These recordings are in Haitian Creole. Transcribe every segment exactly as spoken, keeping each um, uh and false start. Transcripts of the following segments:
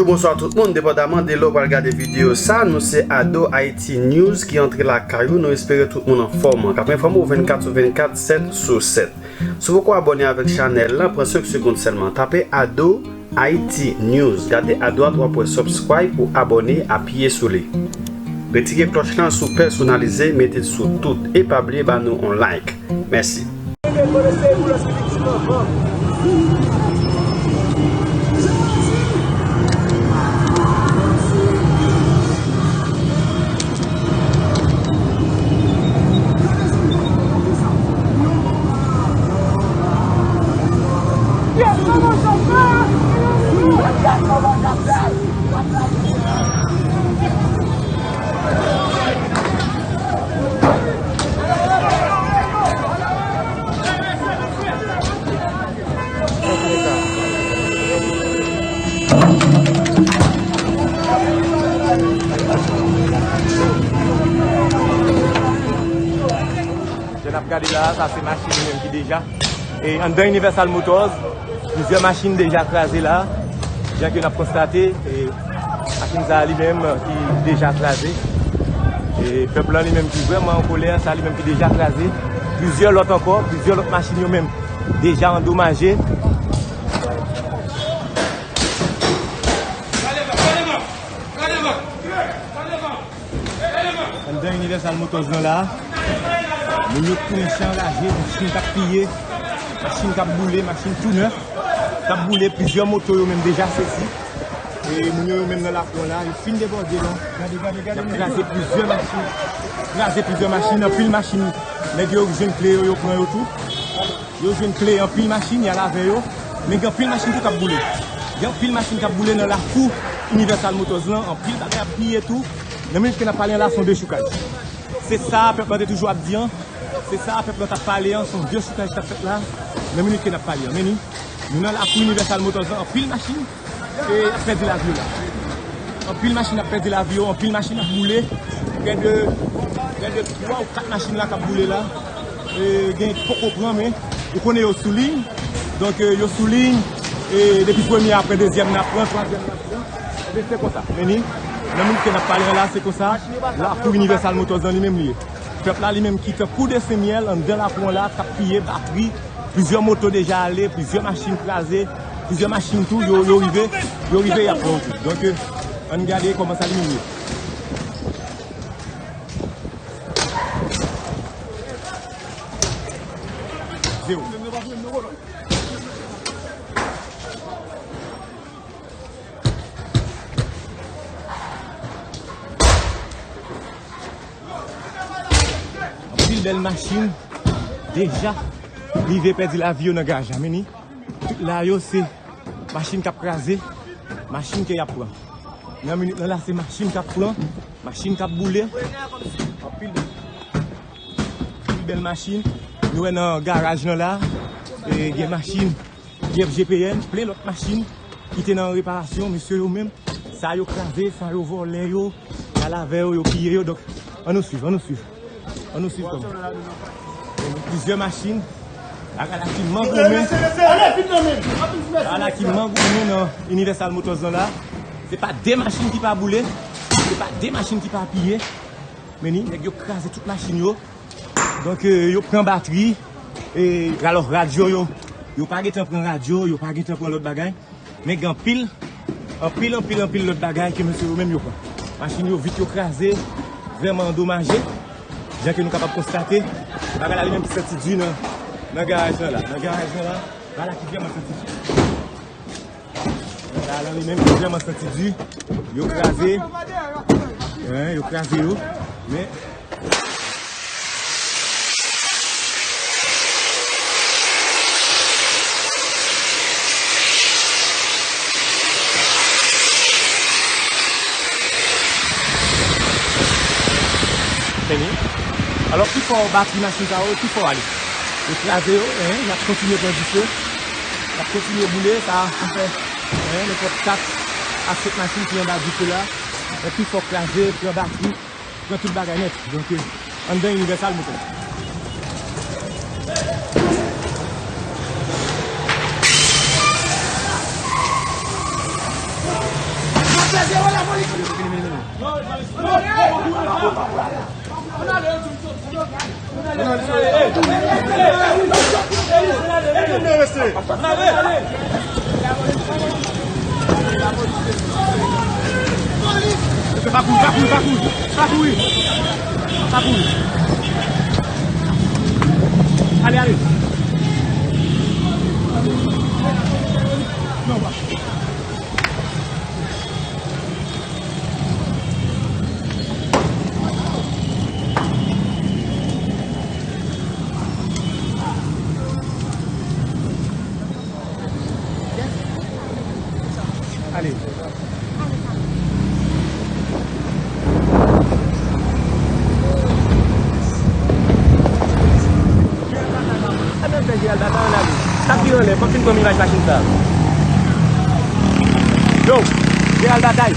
Bonswa tout moun, depandaman de lè w pral gade videyo sa, nou se Ado Haiti News ki antre lakay ou. Nou espere tout moun anfòm, k ap enfòme w vennkat sou vennkat, sèt sou sèt. Si w poko abòne avèk chanèl lan, pran senk segonn sèlman. Tape Ado Haiti News. Gade adwat, w ap wè subscribe pou abòne, apiye sou li. Retire klòch lan si w pèsonalize, mete l sou tout. E pa bliye ba nou yon like. Mèsi. Jan n ap gade la, sa se machin li menm ki deja. E anndan Universal Motors, plizyè machin deja kraze la. Jan ke n ap konstate, e machin sa a li menm ki deja kraze. E pèp lan li menm ki vrèman an kolè, sa li menm ki deja kraze. Plizyè lòt ankò, plizyè lòt machin yo menm deja andomaje. Anndan Universal Motors lan la, moun yo tounen chan raje, machin k ap piye, machin k ap boule, machin tou nèf k ap boule, plizyè moto yo menm deja sezi. E moun yo, yo menm nan lakou an la, yo fin debòde la. Y ap kraze plizyè machin, kraze plizyè machin, anpil machin, nèg yo jwenn kle yo, yo pran yo tou. Yo jwenn kle anpil machin, y al avè yo. Men gen anpil machin tou k ap boule. Gen anpil machin k ap boule nan lakou Universal Motors lan. Anpil bagay ap piye tou. Nan minit ke n ap pale an la, se yon dechoukaj. Se sa pèp lan te toujou ap di an. Se sa pèp lan t ap pale an. Se yon dechoukaj k ap fèt la. Nan minit ke n ap pale an. Men ni, nou nan lakou Universal Motors lan, anpil machin e ap pèdi lavi yo la. Anpil machin ap pèdi lavi yo, anpil machin ap boule. Prè de, prè de twa ou kat machin la k ap boule la. E, gen ki poko pran, men ou konnen yo sou liy. Donk, e, yo sou liy. E, depi premye a, apre dezyèm nan ap pran, twazyèm nan ap pran. Ebyen, se konsa. Men ni, nan minit ke n ap pale an la, se konsa. Lakou Universal Motors lan li menm li ye. Pèp la li menm ki tankou de senmyèl anndan lakou an la, k ap piye batri. Plizyè moto deja ale, plizyè machin kraze, plizyè machin tou, yo, yo rive, yo rive, y ap pran yo tou. Donk, e, ann gade kòman sa li menm ye. Zewo. Anpil bèl machin deja rive pèdi lavi yo nan garaj la. Men ni, tout la yo se machin k ap kraze, machin ke y ap pran. Nan minit lan la, se machin k ap pran, machin k ap boule. Anpil, anpil bèl machin. Nou wè nan garaj lan la, e, gen machin G F G P N, plen lòt machin ki te nan reparasyon, mesye yo menm, sa yo kraze, sa yo vòlè yo, y al avè yo, yo piye yo. Donk, ann nou swiv, ann nou swiv. Ann nou swiv kòm. Plizyè machin, bagay la ki mangoumen. Bagay la ki mangoumen nan Universal Motors lan la. Se pa de machin ki pa boule, se pa de machin ki pa piye. Men ni, nèg yo kraze tout machin yo. Donk, e, yo pran batri. E, alò, radyo yo, yo pa gentan pran radyo, yo pa gentan pran lòt bagay. Men gen anpil, anpil, anpil, anpil lòt bagay ke mesye yo menm yo pran. Machin yo vit yo kraze, vrèman andomaje. Jan ke nou kapab konstate, bagay la li menm ki santi di nan, nan garaj lan la. Nan garaj lan la, bagay la ki vrèman santi di. Sa la li menm ki vrèman santi di. Yo kraze. Wen, yo kraze yo. Men. Fini. Alò, pi fò batri machin sa yo, pi fò ale. Yo kraze yo, en, y ap kontinye pran dife. Y ap kontinye boule, sa a fè, en, nenpòt kat a senk machin ki anba dife la. Epi fò kraze, pran batri, pran tout bagay nèt. Donk, eh, anndan Universal Motors. Pa kouri, pa kouri, pa kouri, pa kouri. Pa kouri. Pa kouri. Ale, ale. Ale. Sa menm fè Jeral Batay ann ale. Sa k vin anlè, fò m fin pran imaj machin sa. Yo, Jeral Batay.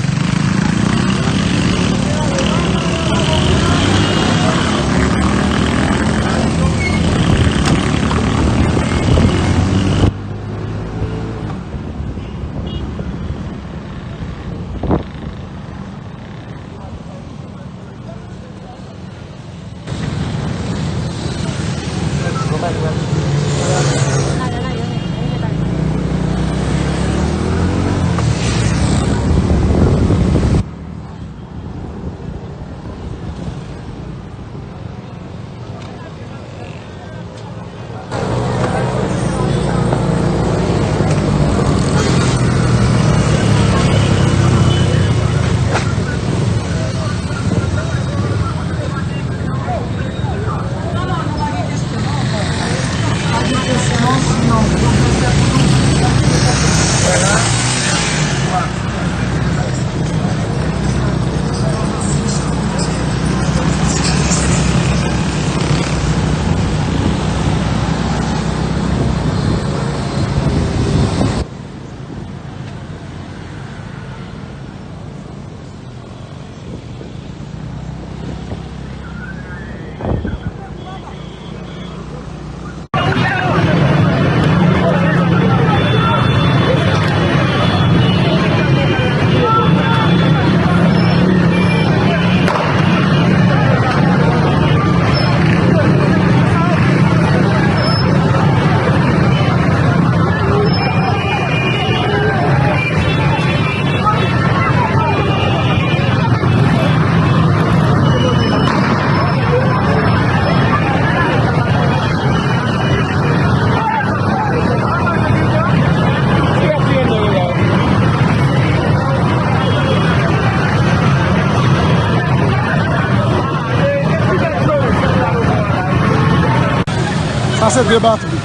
Sa se de batri.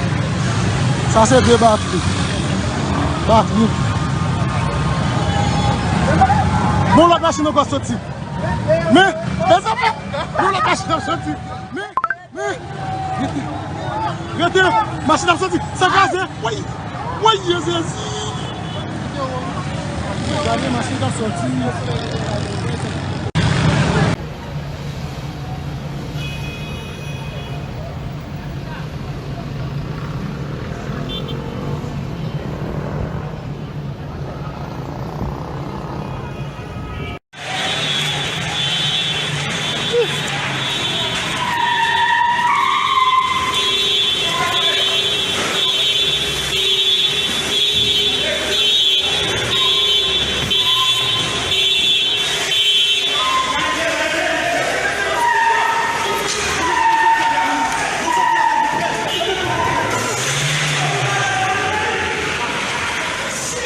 Sa se de batri. Batri. Bon, lòt machin ankò soti. Men, mezanmi, yon lòt machin ap soti. Men, men, rete, rete, machin ap soti, sa kraze, woy, woy, Jezi. Gade, machin ap soti.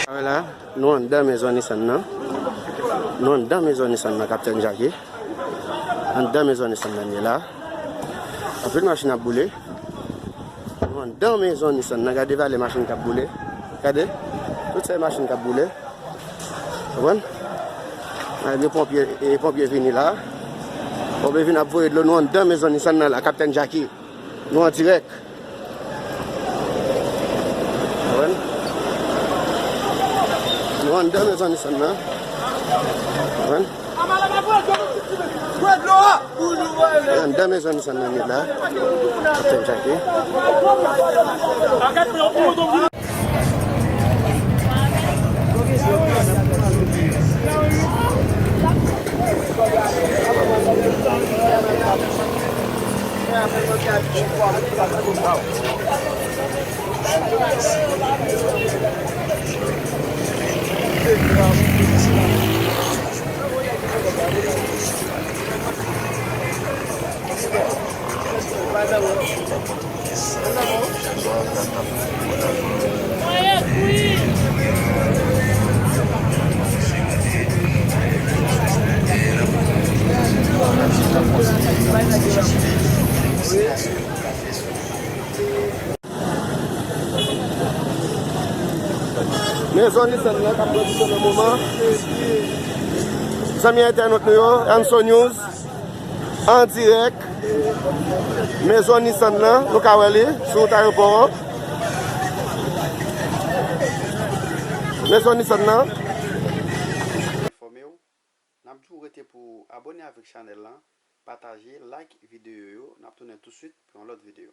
Wala. Nou anndan mezon Nissan nan. Nou anndan mezon Nissan nan, Kaptèn Jackie. Anndan mezon Nissan nan ye la. Anpil machin ap boule. Nou anndan mezon Nissan nan. Gade valè machin k ap boule. Gade. Tout se machin k ap boule. Konprann? Gade, ponpye, e, ponpye vini la. Ponpye vini ap voye dlo. Nou anndan mezon Nissan nan la, Kaptèn Jackie. Nou an dirèk. Konprann? Nou anndan mezon Nissan nan. Konprann? Nou anndan mezon Nissan nan, nou la. Kaptèn Jackie. Mezon Nissan nan k ap grandi nan moman. Zanmi entènot nou yo, Anso News, an dirèk. Mezon Nissan nan, nou ka wè li sou wout ayewopò an. Mezon Nissan nan. Enfòme w. N ap di w rete pou abòne avèk chanèl lan, pataje, like videyo yo. N ap tounen tousuit pou yon lòt videyo.